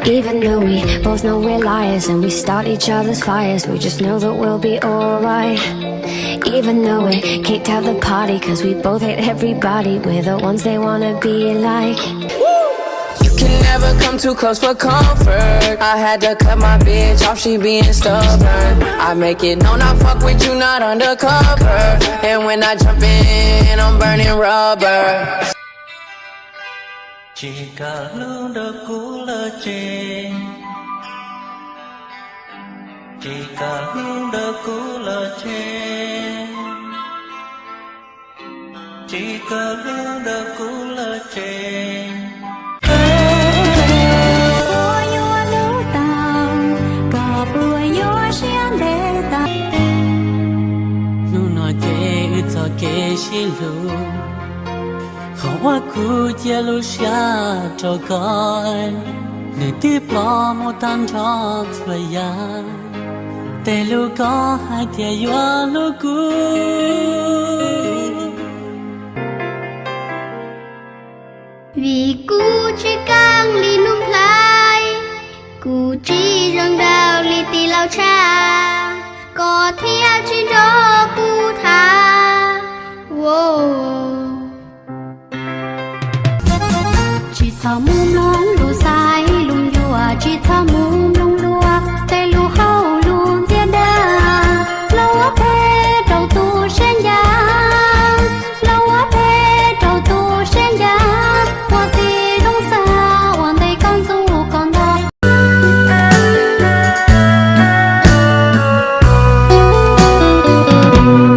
Even though we both know we're liars and we start each other's fires, we just know that we'll be alright. Even though we kicked out the party, 'cause we both hate everybody, we're the ones they wanna be like. You can never come too close for comfort. I had to cut my bitch off, she being stubborn. I make it known I fuck with you, not undercover. And when I jump in, I'm burning rubber. Tsis kam hlub nrog kuv lawm ces, tsis kam hlub nrog kuv lawm ces, tsis kam hlub nrog kuv lawm ces. Puas yuav hlub tau, koj puas yuav siab ntev tau? Hnub no ces wb txoj kev sib hlub, qhov uas kuv cia lub siab rau koj, nws twb ploj mus tag nrho txhua yam, tej lus koj hais tias yuav hlub kuv. Vim kuv tsis keej li Nuj Nplhaib, kuv tsis zoo nraug li tij laug Tshaj, koj thiaj tsis nrog kuv tham. Tsis txhob mus mloog lus xaiv lus ncua, tsis txhob mus mloog luag tej lus hauj lwm ntxias dag. Los ua phem rau tus siab ncaj, los ua phem rau tus siab ncaj, ua tib zoo xav ua ntej koj ntxub koj ntog.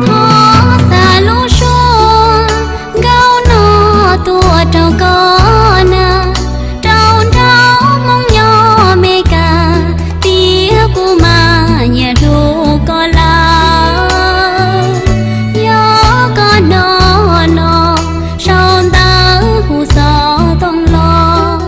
Thov xa lub suab nkauj no tuaj rau koj na, rau nraug Hmoob nyob Meskas, tias kuv mas nyiam hlub koj lawm. Yog koj hnov no, sau ntawv hu xov tooj los.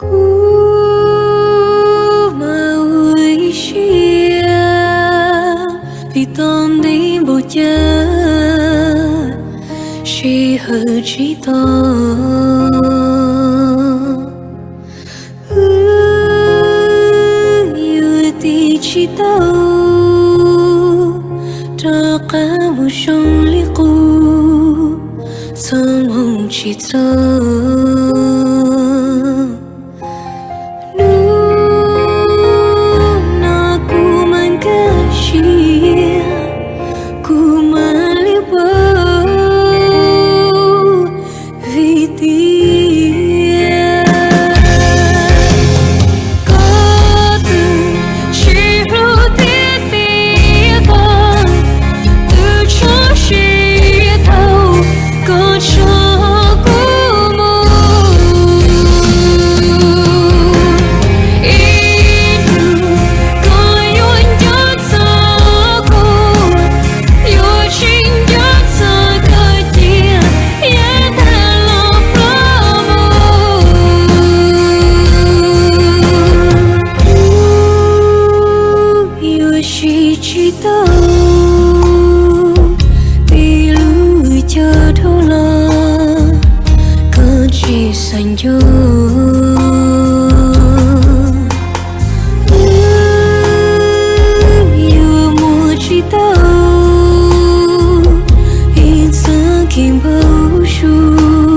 Kuv mas ua ib siab vim tau ntev npaum cas sij hawm tsis tau. Wb yuav tiv tsis tau, rov qab mus zoo li qub, txoj hmoo tsis txog. Hnub no kuv mas nkag siab, kuv mas li paub vim tias koj twb tsis hlub thiab tias koj twb tso siab thaum koj tso kuv mus. Ib hnub koj yuav nco txog kuv, yuav tsis nco txog koj cia yav tag los ploj mus. Kuv yuav siv tsis tau tej lus cog dhau los koj tsis xav nco. Wb yuav mus tsis tau ib txoj kev npau suav.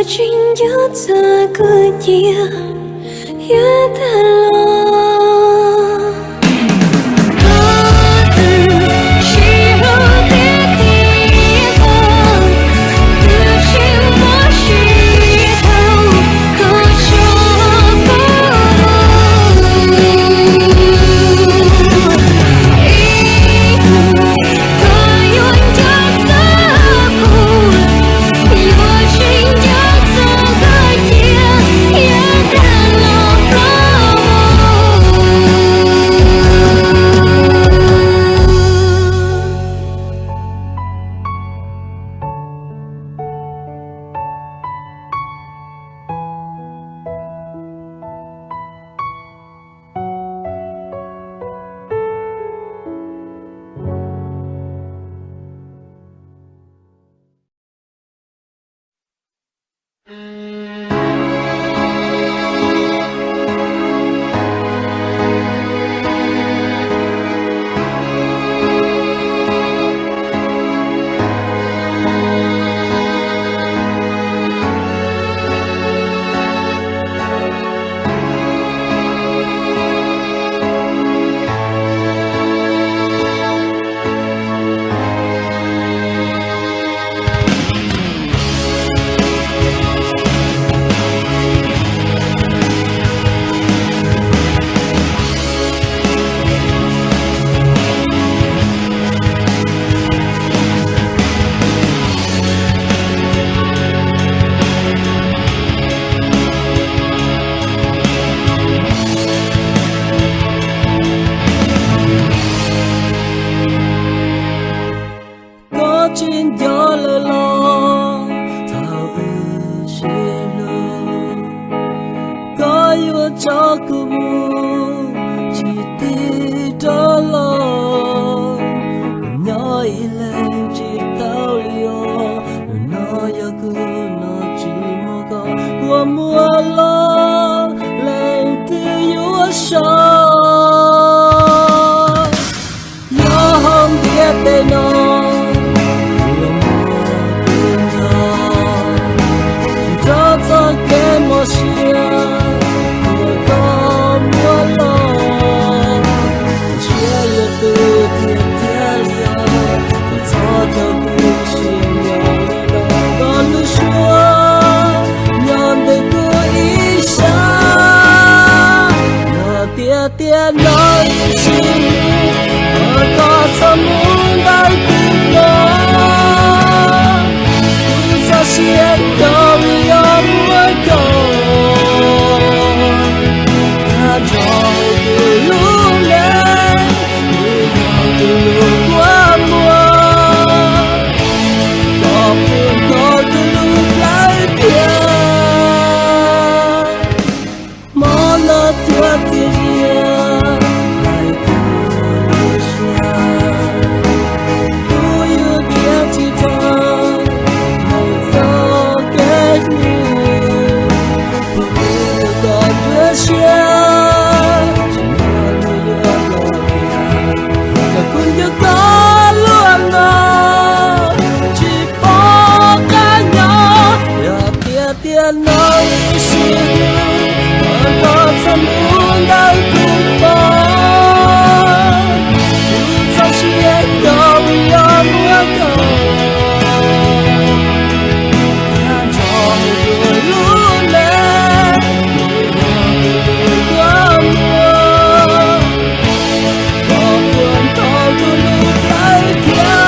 Tsis nco txog kuv cia yuav tag los. Koj twb sib hlub tiag tiag, koj twb tsis muaj sij hawm koj tso kuv. Ib hnub koj yuav nco txog kuv, yuav tsis nco txog koj cia yuav tag los koj. Koj tsis nco lawm los thaum wb sib hlub, koj yuav tso kuv mus tsis tig rov los. Nyob ib leeg tsis tau li os, no yog kuv no tsis muaj koj, kua muag los leej twg yuav so? Nyob hauv ntiaj teb no, kuv los muaj kuv nyob, nrog txoj kev mob siab uas koj muab los. Kuv siab yuav tu tiag tiag li os, koj txhob rau kuv sim nyob li no. Koj lub suab nyob ntawm kuv ib sab, yog tiag tias no ib sim neej, thov koj txhob mus ntawm kuv los. Kuv txoj sia nco li os muaj koj, nyob nrog kuv lub neej, nyob nrog kuv lub kua muag, koj puas hnov kuv lub plawv tias mob no thiab txias zias hais kuv lub siab. Kuv yuav nrhiav tsis tau mus txoj kev hlub, kuv hlub koj nruab siab, tsis muaj lus yuav los tias kom kuv nco koj luaj no, tsis pom qab nyob. Yog tiag tias no ib sim neej, thov koj txhob mus ntawm kuv los. Kuv txoj sia nco li os muaj koj, nyob nrog kuv lub neej, nyob nrog kuv lub kua muag, koj puas hnov kuv lub plawv tias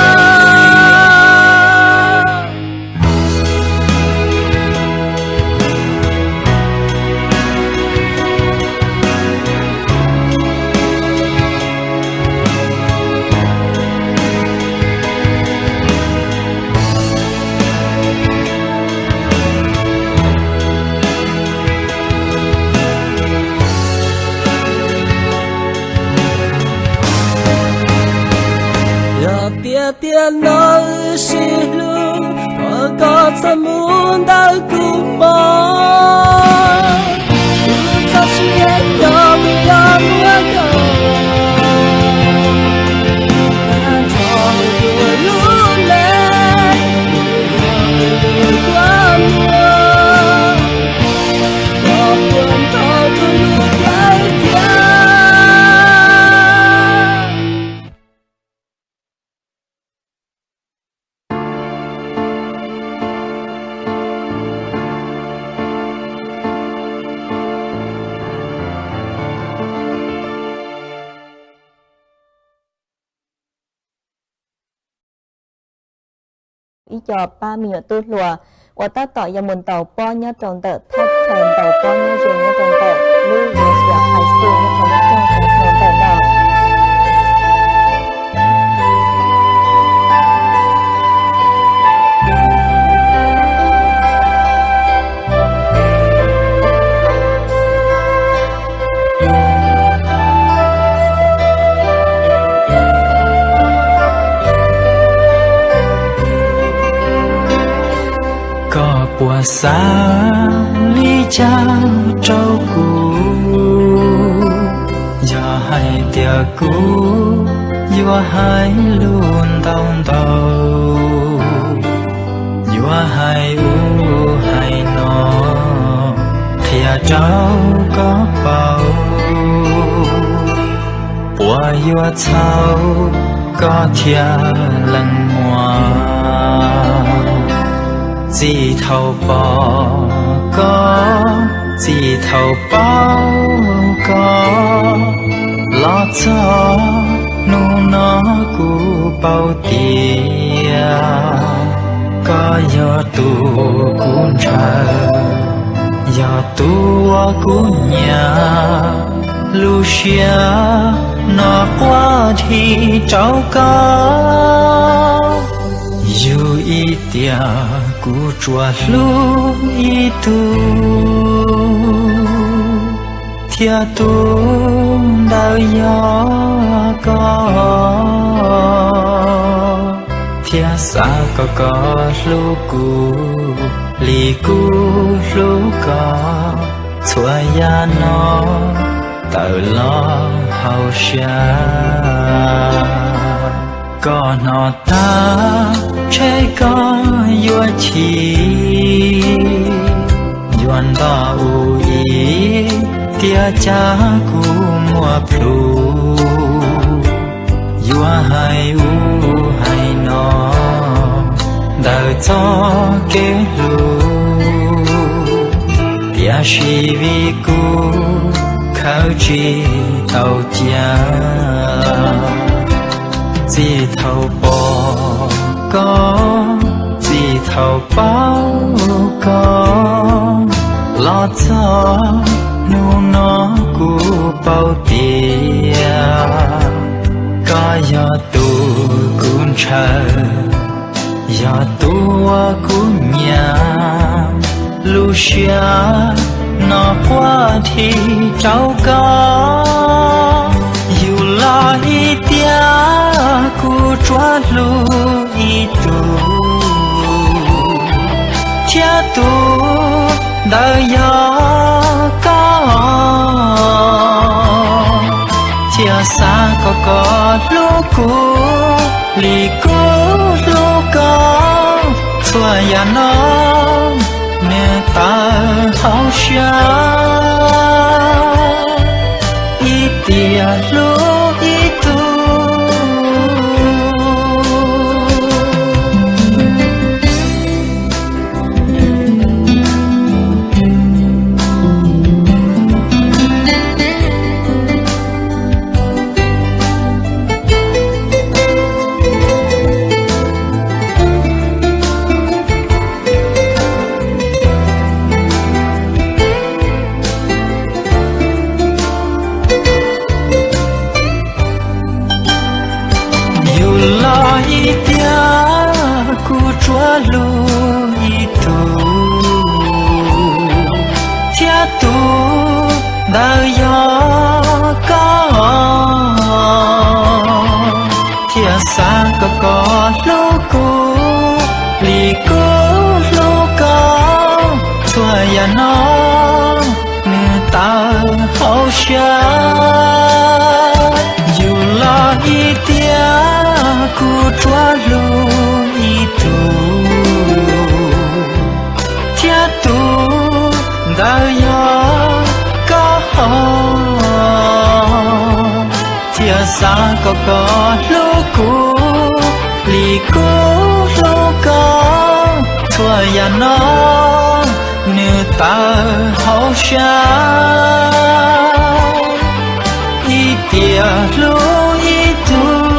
Yog tiag tias no wb sib hlub, thov koj txhob mus ntawm kuv mog. Kuv txoj sia nco li os muaj koj, nyob nrog kuv lub neej, nyob nrog kuv lub kua muag, coj pab me nyuam tub hluas uas tab tom yuav mus ntaus pob nyob rau ntawm thaj chaw ntaus pob nyob ze nyob rau ntawm lub Westfield High School nyob rau lub rooj Fresno ntawm no. Koj puas xav li cas rau kuv? Yog hais tias kuv yuav hais lus ntau ntau, yuav hais ub hais no qhia rau koj paub, puas yuav txhaum koj thiab leej muam? Txij thaum pom koj, txij thaum paub koj los txog hnub no kuv paub tias koj yog tus kuv ntshaw, yog tus uas kuv nyiam. Lub siab no quaj dhi rau koj, yus ib tiam kuv tsuas hlub ib tug, thiab tus ntawd yog koj. Thiab xav kom koj hlub kuv li kuv hlub koj, txhua yam no tawm los hauv siab. Koj hnov tag ntshe koj yuav chim, yuav nto ub ib tiam cas kuv muaj plhus, yuav hais ub hais no ntawm txoj kev hlub, tiam sis vim kuv khaws tsis tau cia. Txij thaum pom koj, txij thaum paub koj los txog hnub no kuv paub tias koj yog tus kuv ntshaw, yog tus uas kuv nyiam. Lub siab no quaj dhi rau koj, yus los ib tiam kuv tsuas hlub ib tug, thiab tus ntawd yog koj. Thiaj xav kom koj hlub kuv li kuv hlub koj, txhua yam no nws tawm hauv siab. Ib tiam hlub ib tug. Yus los ib tiam kuv tsuas hlub ib tug, thiab tus ntawd yog koj. Thiaj xav kom koj hlub kuv li kuv hlub koj, txhua yam no nws tawm hauv siab. Yus los ib tiam kuv tsuas hlub ib tug, thiab tus ntawd yog koj. Thiaj xav kom koj hlub kuv li kuv hlub koj, txhua yam no nws tawm hauv siab. Ib tiam hlub ib tug.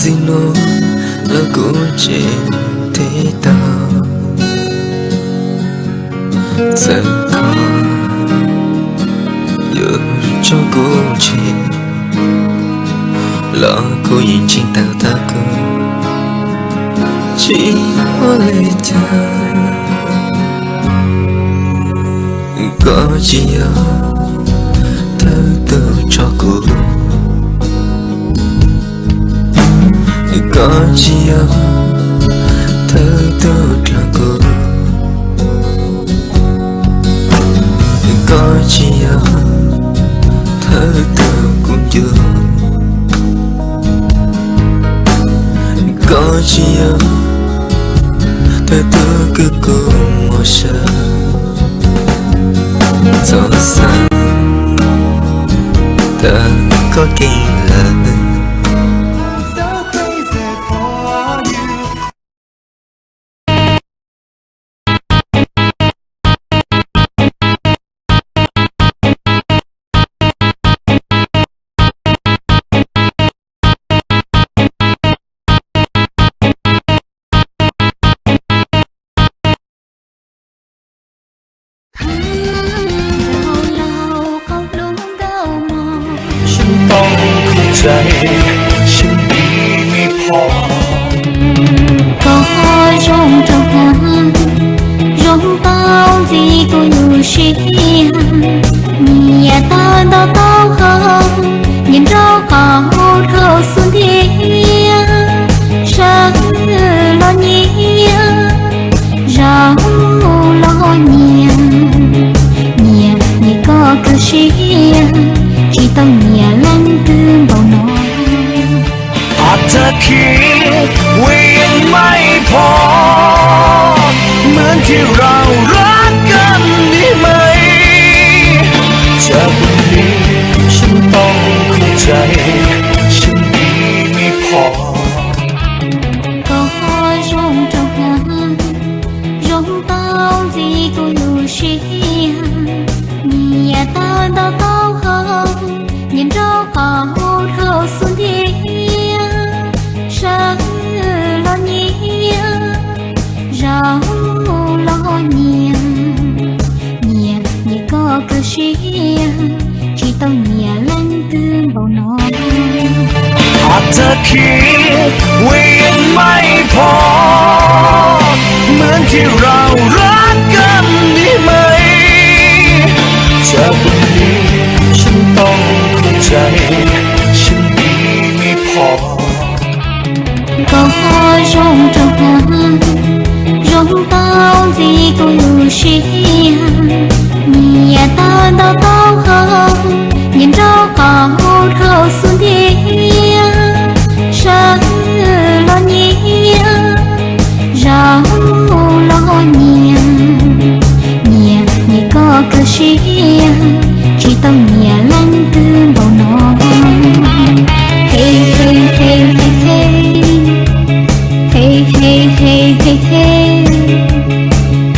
Txij no los kuv tsis thiaj tau, txawm koj yuav tso kuv tseg los kuv yeej ntseeg tau tag kuv tsis ua li cas. Koj tsis yog thawj tug tso kuv, koj tsis yog thawj tug dlhau kuv, koj tsis yog thawj tug kuv nco, koj tsis yog thawj tug kws kuv muab saib. Txhob xav tas koj keej lawm. Sib tooj khuv txais, sib ntim me phom. Koj zoo rau qab, zoo tau ntxiv kuv lub siab. Nyias tau nto taub hau, nyias nraub qaum dhau xub ntiag. Sawv los nyias, zaum los nyias, nyias nyias koj kawg siab, tsis tau nyias leej twg npaum no. Aab tag khib, wb yeej meej pom, เหมือนที่เรารักกันดีไหม จับมือ ฉันต้องเข้าใจ ฉันดีไม่พอ Koj zoo rau qab, zoo tau ntxiv kuv lub siab. Nyias tau nto taub hau, nyias nraub qaum dhau xub ntiag. Sawv los nyias, zaum los nyias, nyias nyias koj kawg siab, tsis tau nyias leej twg npaum no. Aab tag khib, wb yeej meej pom, เหมือนที่เรารักกันดีไหม จับมือ ฉันต้องเข้าใจ ฉันดีไม่พอ Koj zoo rau qab, zoo tau ntxiv kuv lub siab. Nyias tau nto taub hau, nyias nraub qaum dhau xub ntiag. Sawv los nyias, zaum los nyias, nyias nyias koj kawg siab, tsis tau nyias leej twg npaum no. He he he he he, he he he he he,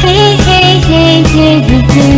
he he he he he.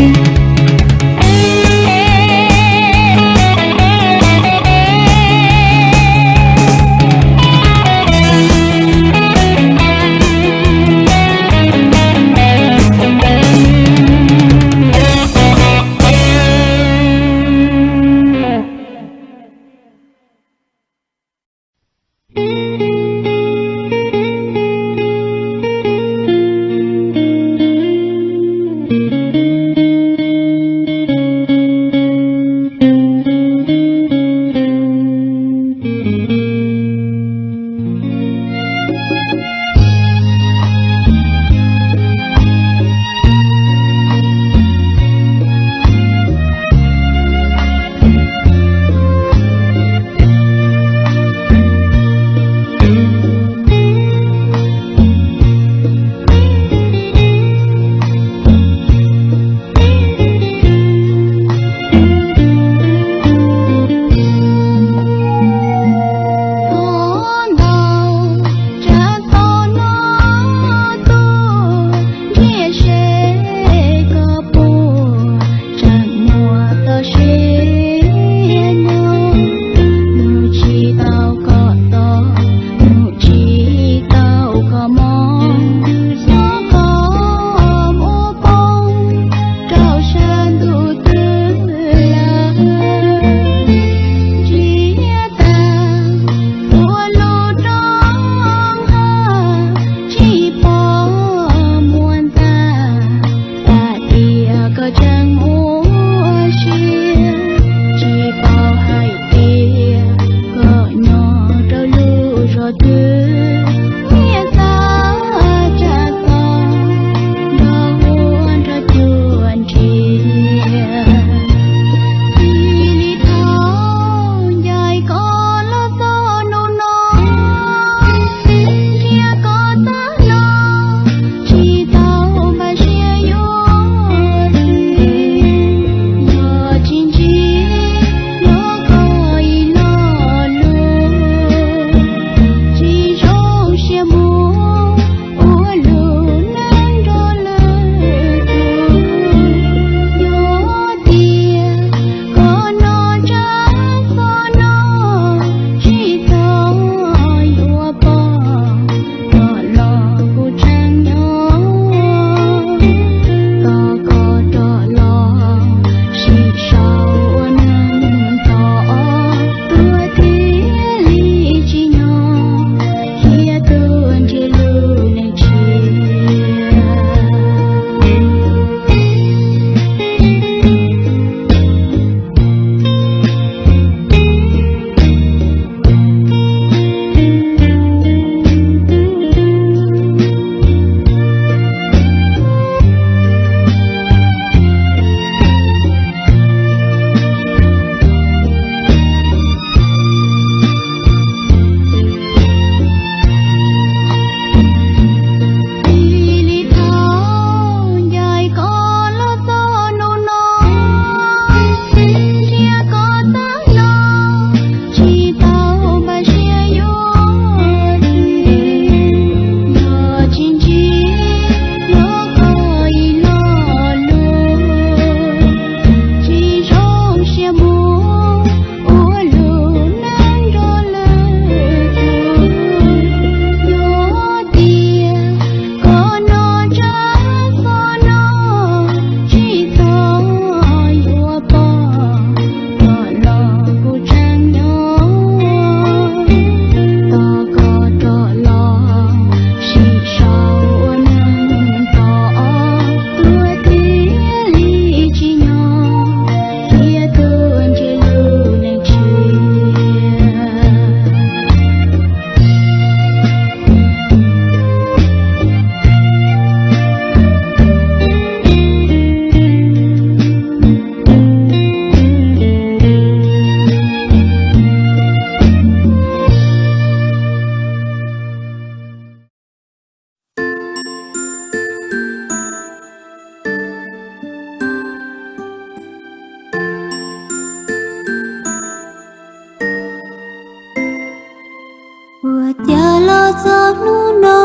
Ua cas los txog hnub no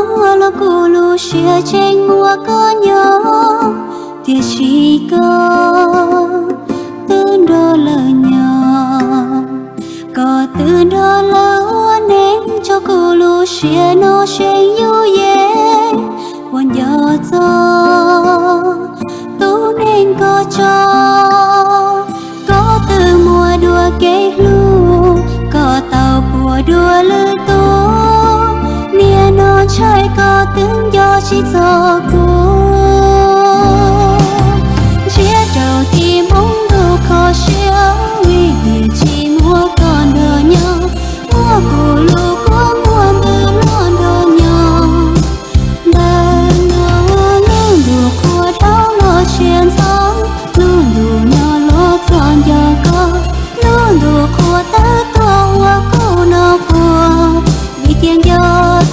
los kuv lub siab tseem muaj koj nyob, tiam sis koj twb nrog lawv nyob, koj twb nrog lawv ua neej, tso kuv lub siab no seem yuj yees. Puas nco txog tus neeg koj tso, koj twb muaj dua kev hlub, koj tau puas dua lwm tus, niaj no ntshai koj twb nco tsis txog kuv. Ntsiab rau tim npoo ntuj kho siab, vim tias tsis muaj koj nrog nyob, muaj kuv lub kua muag ntws los nrog nyob. Ntawm no lub ntuj qhuav dhau los tsis ntxhov, lub ntuj no los txog nco koj, lub ntuj qhuav tawg tuaj ua kuv no quaj, vim tias nco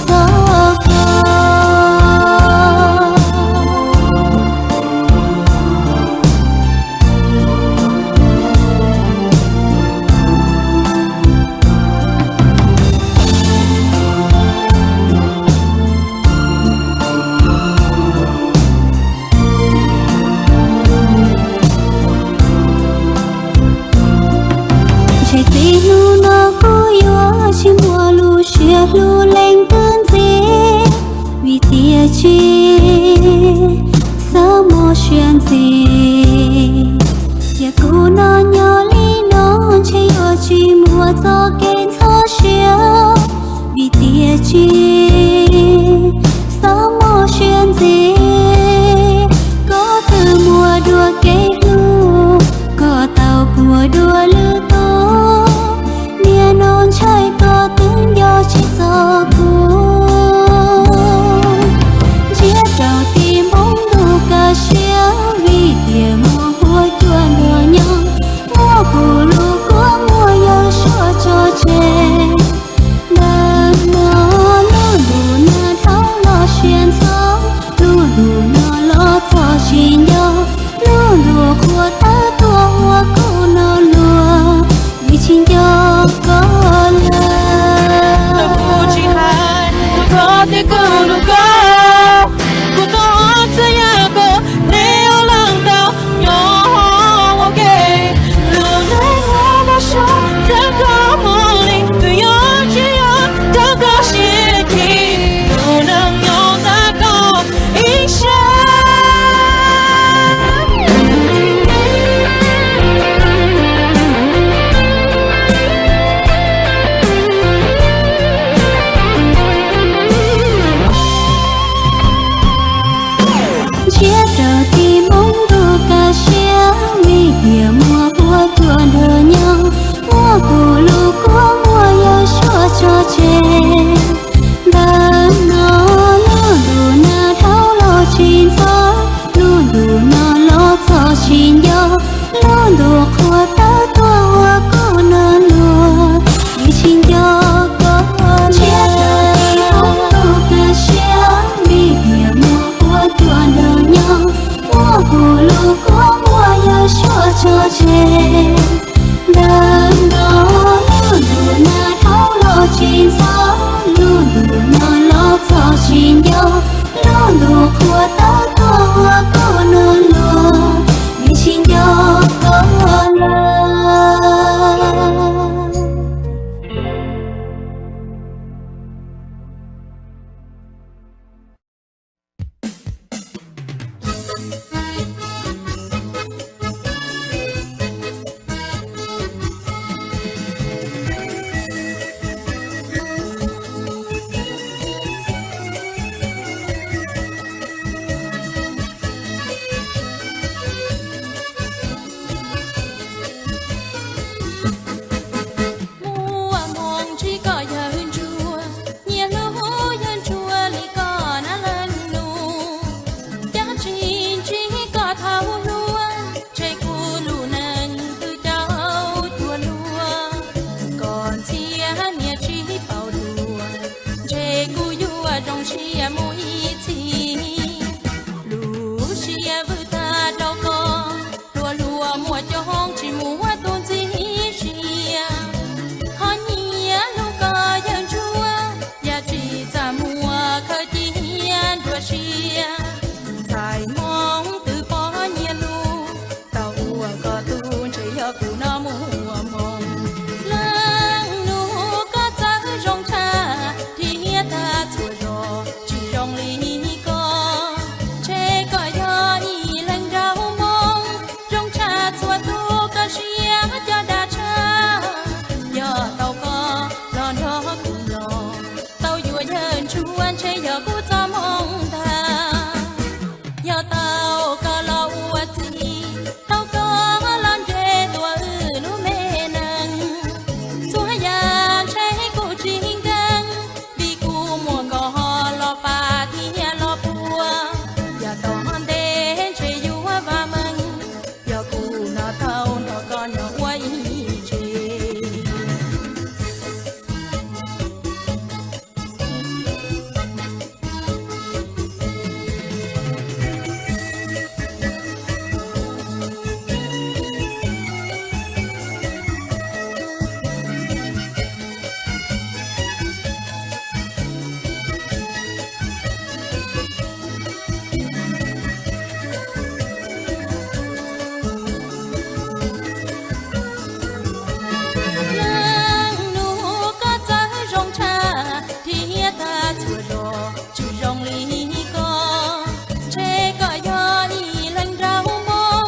txog koj. Ntshe txij hnub no kuv yuav tsis muaj lub siab hlub leej twg ntxiv, vim tias tsis xav mob siab ntxiv. Cia kuv noj nyob li no ntshe yuav tsis muaj txoj kev ntxhov siab, vim tias tsis xav mob siab ntxiv. Koj twb muaj dua kev hlub, koj tau puas dua lwm tus, niaj no ntshai koj twb nco tsis txog kuv. Ntsiab rau tim npoo ntuj kaj siab, vim tias muaj huab cua nrog nyob, muaj kuv lub kua muag yawg suav tso tseg. Ntawm no lub ntuj nag dhau los tsis ntxhov, lub ntuj no los txog tsis nco, lub ntuj qhuav tawg tuaj ua kuv no luag, vim tsis nco koj lawm. Kuv tsis hais, kuv thov tias kuv hlub koj, kuv thov txhua yam koj neb ua leej tau nyob ua ke. Lub neej ua npau suav txawm koj mus li, kuv yuav tsis yog rau koj siab chim, kuv neeg nyob ntawm koj ib sab. Ntsiab rau tim npoo ntuj kaj siab, vim tias muaj huab cua nrog nyob, muaj kuv lub kua muag yawg suav tso tseg. Ntawm no lub ntuj nag dhau los tsis ntxhov, lub ntuj no los txog tsis nco, lub ntuj qhuav tawg tuaj ua kuv no luag, vim tsis nco koj. Ntsiab rau tim npoo ntuj kaj siab, vim tias muaj huab cua nrog nyob, muaj kuv lub kua muag yawg suav tso tseg. Ntawm no lub ntuj nag dhau los tsis ntxhov, lub ntuj no los txog tsis nco, lub ntuj qhuav tawg tuaj ua kuv no luag, vim tsis nco koj lawm. Muaj hmoo ntsib koj yawg ntsuag, nyiam hlub yawg ntsuag li koj na lawm nus. Cav tsis ntsib koj thaum hluas, ntshe kuv lub neej twb cau cuag luag. Koj ntxhiab niam tsis paub dua, ntshe kuv yuav zoo siab mus ib txhis. Lub siab vwm tag rau koj, hluas hluas muaj coob tsis muaj tus ntxim siab. Ho nyiam hlub koj yawg ntsuag, Ua ntshe yog kuv txoj hmoo ntag, yog tau koj los ua txiv, tau koj los nres tuaj wb lub me neej. Txhua yam ntshe kuv tsis nkees, vim kuv muaj koj los pab thiab los puag. Yog tau ntev ntshe yuav vam meej, yog kuv nrog tau nrog koj nyob ua ib tsev. Leej nus koj txawj zoo tshaj thiab tag txhua zos tsis zoo li koj. Ntshe koj yog ib leeg nraug moo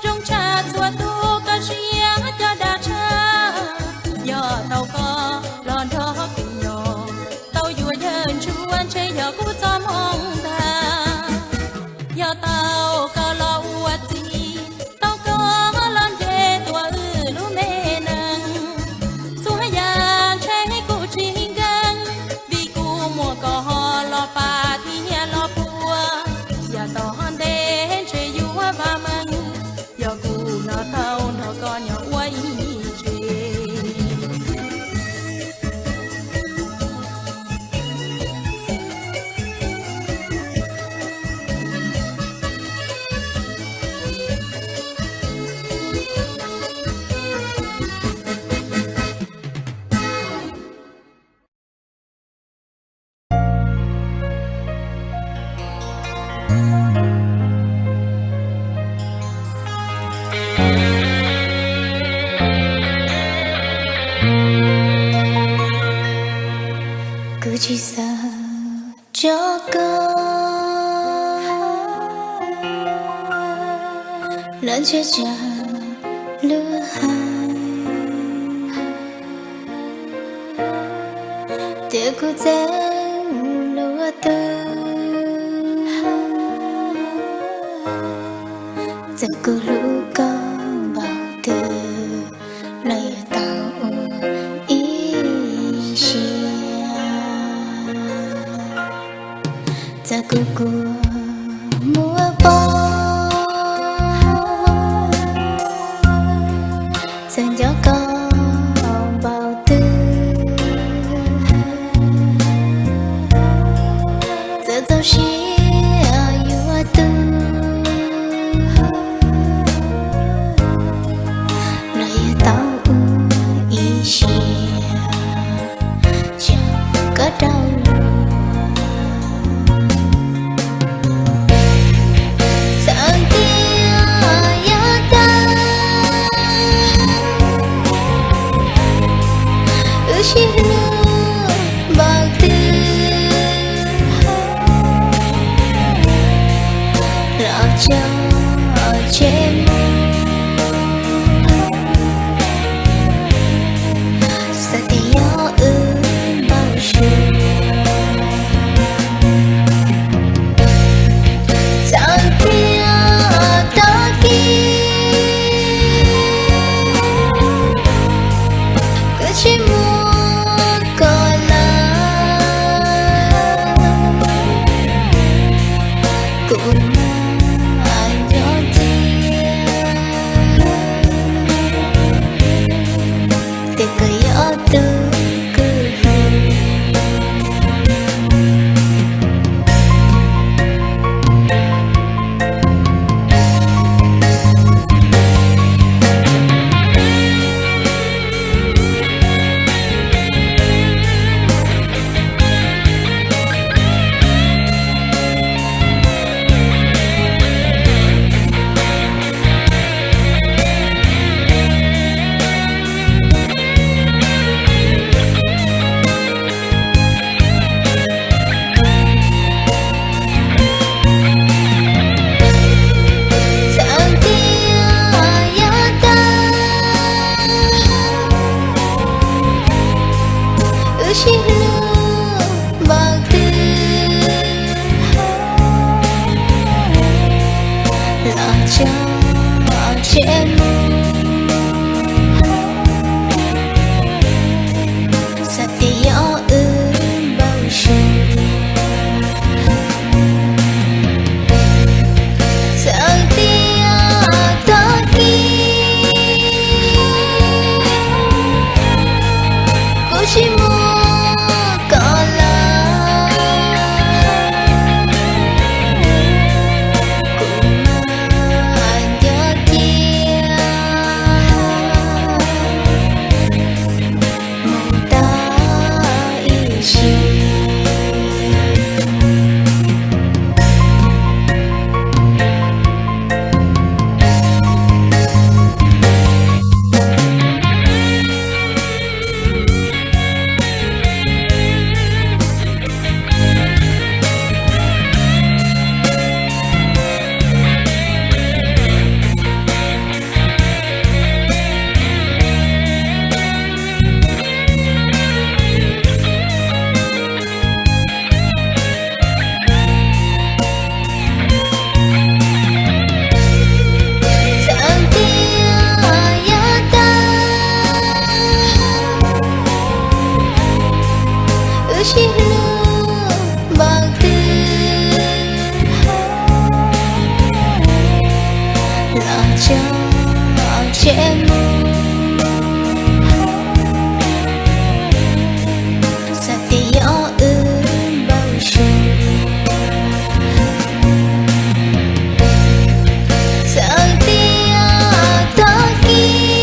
zoo tshaj txhua tus, koj siab coj dag tshaj. Yog tau koj los nrog kuv nyob, tau yuav yawg ntsuag ntshe yog kuv txoj hmoo ntag. Yog tau koj los ua txiv, tau koj los nres tuaj wb lub me neej. Txhua yam ntshe kuv tsis nkees, vim kuv muaj koj los pab thiab los puag. Yog tau ntev ntshe yuav vam meej, yog kuv nrog tau nrog koj nyob ua ib tsev. Kuv tsis xav tso koj los ntshe tsam lub hais, tiam kuv txeeb lub tus. Txawm kuv hlub koj npaum twg los yuav tau ua ib siab. Txawm kuv kua muag poob, txawm nco koj npaum twg, txawm txaus siab yuav tu, los yuav tau ua ib siab. Tsis koj rau, txawm tias yog tag, wb sib hlub npaum twg los tso tseg mus, xav tias yog wb npau suav. Txawm tias tag kis kuv tsis muaj koj lawm, kuv mas nco tias Tso tsev mus, xav tias yog wb npau suav, xav tias tag kis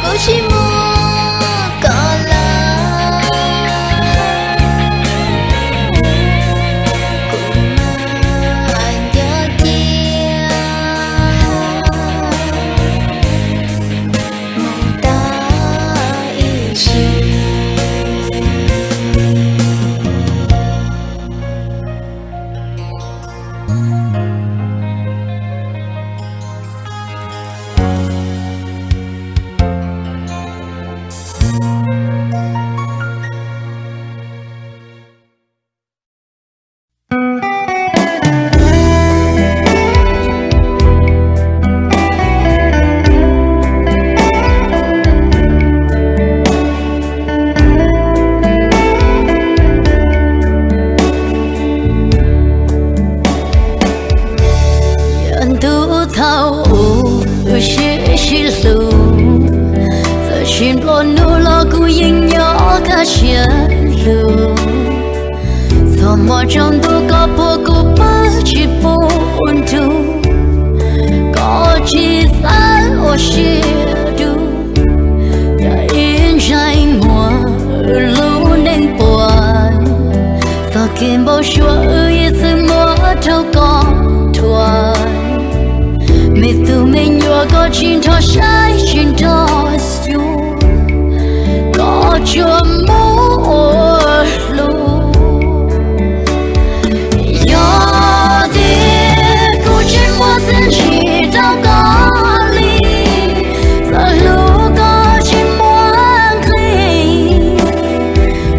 kuv tsis muaj koj lawm, kuv mas nco cia mus tag ib sim. Yog ntuj thaum ub wb sib sib hlub, txawm tsis nplua nuj los kuv yeej nyob kaj siab lug. Txog hmo tsaus ntuj koj puag kuv pw tsis pub nrug, koj tsis xav ua siab dub. Yog ib ntsais muag lub neej puas, txog kev npau suav wb ib txwm muab rau koj thuam. Me tub me nyuam koj tsis nrog saib tsis nrog xyuas, koj tsuas muab ua hlub. Yog tias kuv tsis muaj txiaj ntsig rau koj li, txawm hlub koj tsis muaj nqis,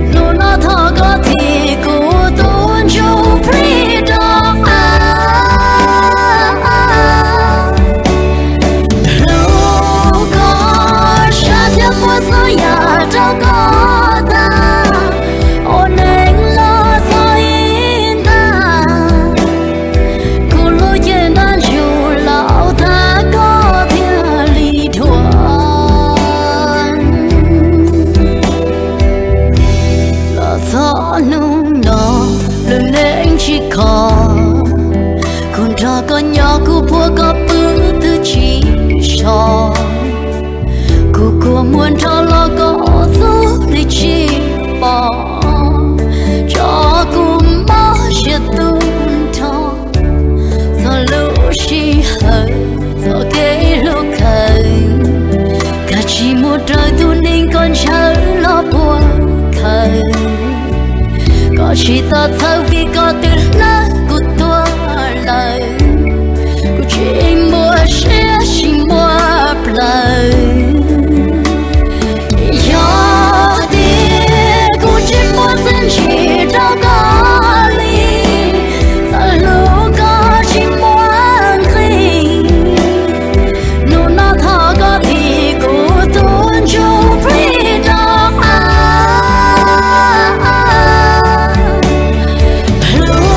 hnub no thov koj thim kuv tus ntsuj plig rov qab. Hlub koj sab thiab muab txhua yam rau koj tag, ua neej los txog ib ntag, kuv lub cev ntab ntsug laus thab koj thiaj li dhuav. Los txog hnub no lub neej tsis khov, kuv nrog koj nyob kuv puag koj pw twb tsis so, kuv kua muag nrog los koj xub li tsis pom, tso kuv mob siab tu nrho. Txog lub sij hawm txoj kev hlub khaws, koj tsis mus raws tus neeg koj ntshaw los puag khaws. Koj tsis tau txhawj vim koj twb hlawv kuv tuag lawm, kuv tsis muaj siab tsis muaj plawv. Yog tias kuv tsis muaj txiaj ntsig rau koj li, txawm hlub koj tsis muaj nqis, hnub no thov koj thim kuv tus ntsuj plig rov qab. Hlub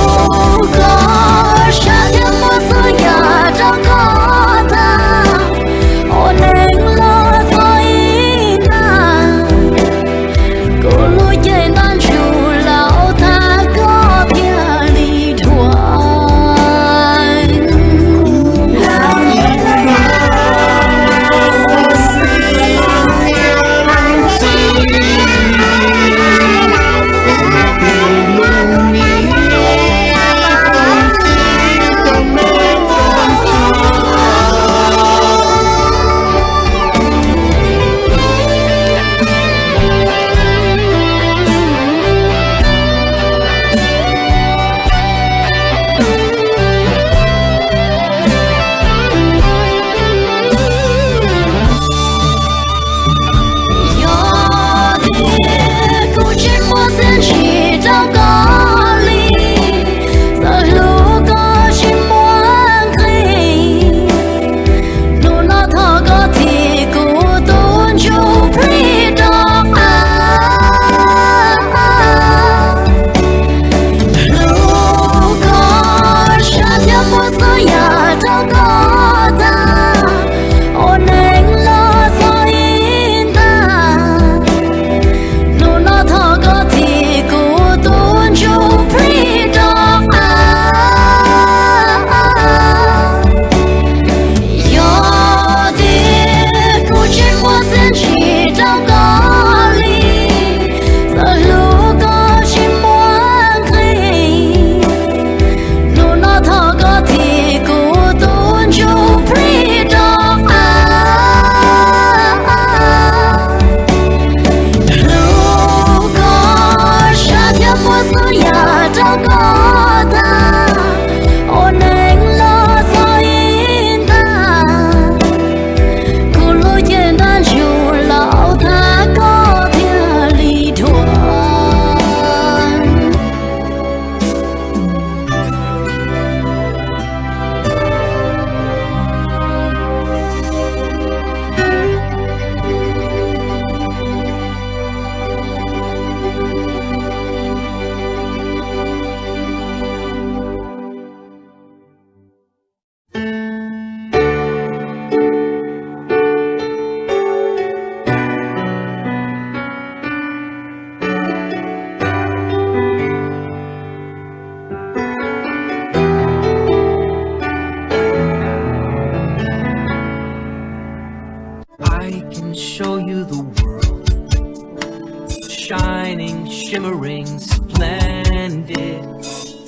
Shining, shimmering, splendid.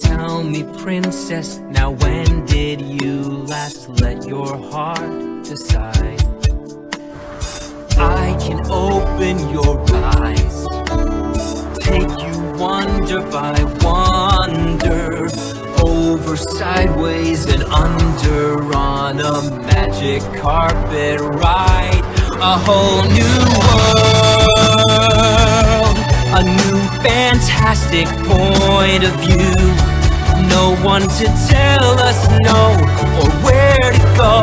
Tell me, princess, now when did you last let your heart decide? I can open your eyes, take you wonder by wonder, over, sideways, and under on a magic carpet ride. A whole new world, a new fantastic point of view. No one to tell us no or where to go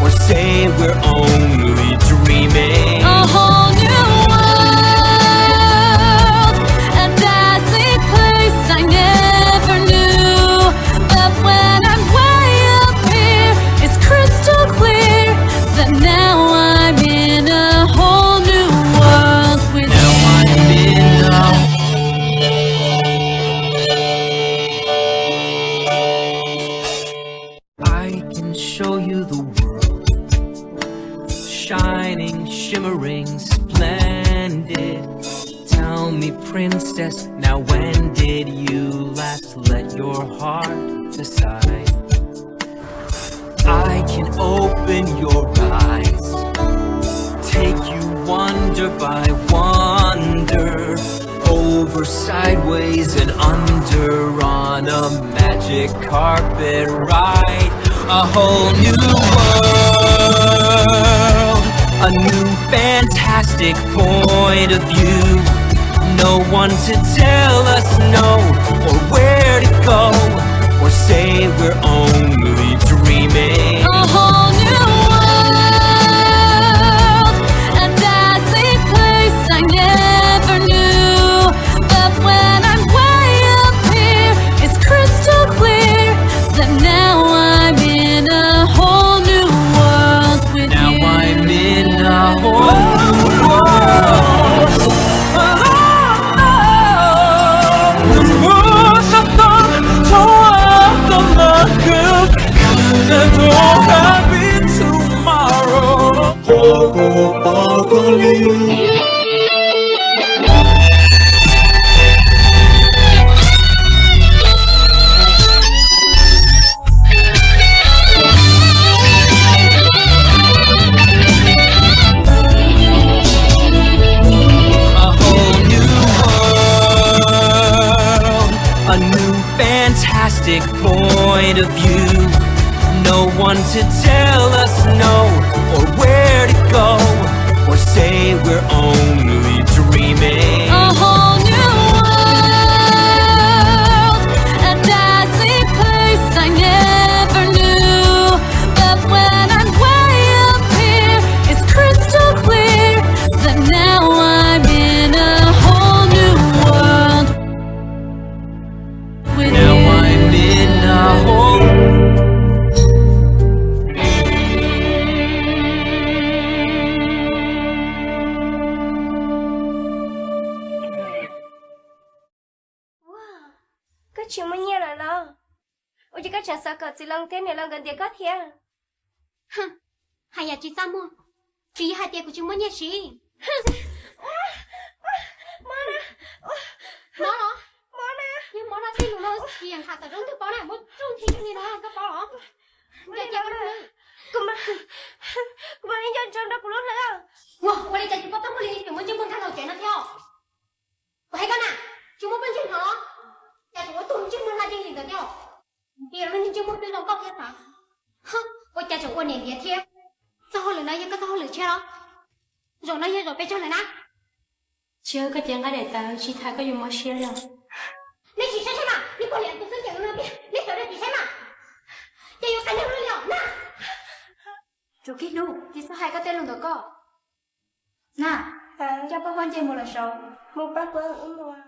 or say we're only dreaming. A whole new world, a dazzling place I never knew. But when I'm way up here, it's crystal clear that now I'm in a whole new world with you. Now I'm in a I can show you the world, shining, shimmering, splendid. Tell me, princess, now when did you last let your heart decide? I can open your eyes, take you wonder by wonder, over, sideways, and under on a magic carpet ride. A whole new world, a new fantastic point of view. No one to tell us no or where to go or say we're only dreaming. A whole new world, a dazzling place I never knew. But when I'm way up here, it's crystal clear that now I'm in a whole new world with you. Now I'm in a whole new world. A whole new world, a new fantastic point of view. No one to tell us no or where to go or say we're only dreaming. A whole new world, a dazzling place I never knew. But when I'm way up here, it's crystal clear that now I'm in a whole new world with you. Now I'm in a whole Koj tsis muaj nyiaj lawm los? Ua cas koj tseem xav kom txiv Loob thiab niam Loob nkawd ntiav koj thiab? Hais yam tsis txaj muag, tsis yog hais tias kuv tsis muaj nyiaj siv. Mob na, mob los? Mob na, yog mob no tej lus no tsis yeem tham tawm rau ntug paub na, muab tsuj nthi li no koj paub los? Kuv, kuv mam li nco ntsoov rau kuv lub hlwb. Ua li cas tsis paub txaj muag li, tseem muaj ntsej muag nkag los tsev no thiab? Kuv hais koj na, tsis muaj poj ntsej hlo los? Cas tseem ua tug ntsej muag hla dej li ntawd thiab? Yog lub ntsej muag plig zoo nkauj thiab xav. Ua cas tseem ua niam ntiav thiab? Txoj hauj lwm no yog koj txoj hauj lwm tshiab los? Zaum no yog zaum peb caug lawm na. Tsis yog koj cev nqa daim tawv tsis tas koj yuav mob siab li. Nej tsis saib saib mas, nej pog liam tus xwb nceem no tiag, nej sawv daws tsis saib mas. Ces yuav qas neeg li os na. Tsuas kiag hnub, tsis txhob hais koj tej lus ntawd koj. Na, coj poj huab nce mus lawm saud, mus pab huab mus.